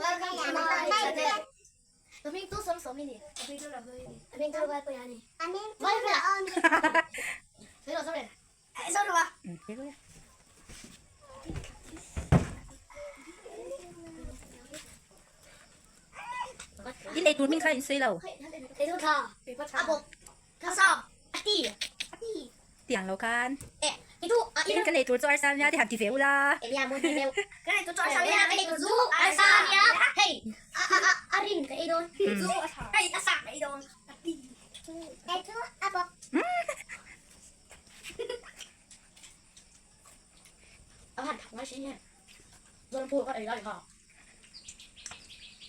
Welcome to my channel. Ka hming tu Sawm Sawm i ni. Ka hming tu Ramhlui i ni. Ka hming tu Valpuia a ni. Ka hming tu Valpuia a ni. Sawi rawh, sawi rawh. Sawi rawh a. In ei tur hming kha in sawi lo. Ei tur tha. A bawk. Tha sa. A ti. A ti. Tiang lo khan. In kan ei tur chu arsa nia ti han ti ve ula. Kan ei tur chu arsa nia, kan ei tur chu arsa nia. Hei a a a a rin ka ei dawn. Chu a tha. Hei a sa ka ei dawn. A ti. Ei chu a bawk. A han thak ngai si nge. Zoram pur ka ei lai kha.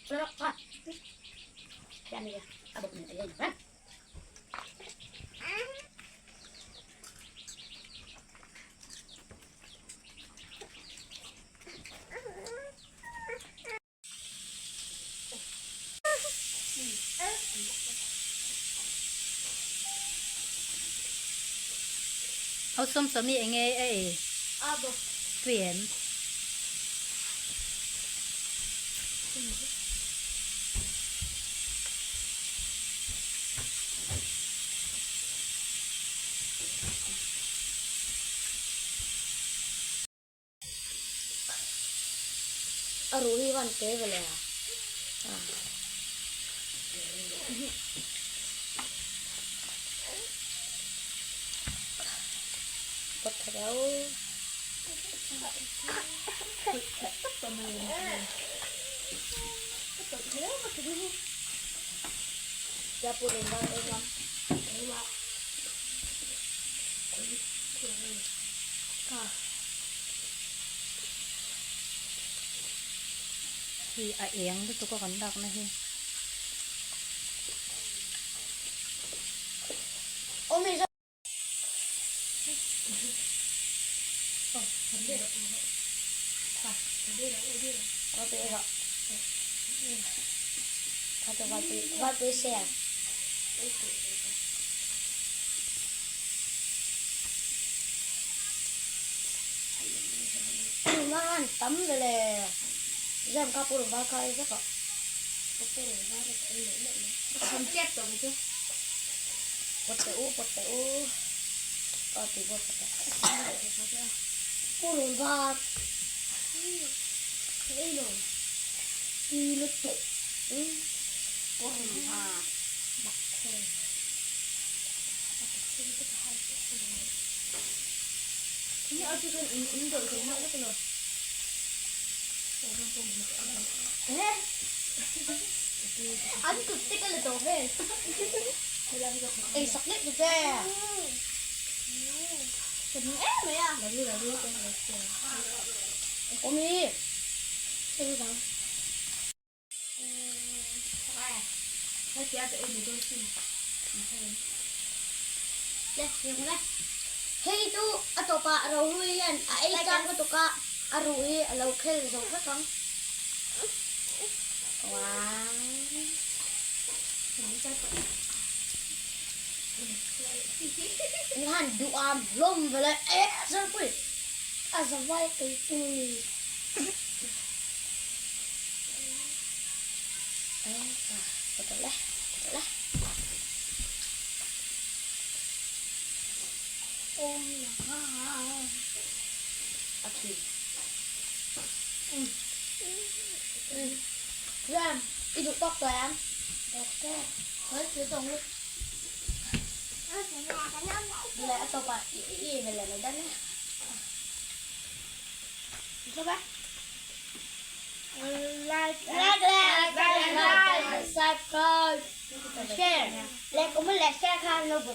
Zoram kha. Hei a a bawk nen ei ei reng. Au sawm sawm hi enge a ei? Tui em? A ruh hi van te ve le a. Pot tha deuh. Hi a eng lutuk a kan lakna hi. Hei chu a tawpah Rohlui hian a ei chak lutuk a, a ruh hi a lo khel zo vek ang. An han duh am hlawm vele e Zarpui a zavai kei tu ni. Like, like, like, subscribe, share. Like, comment, like, share, comment,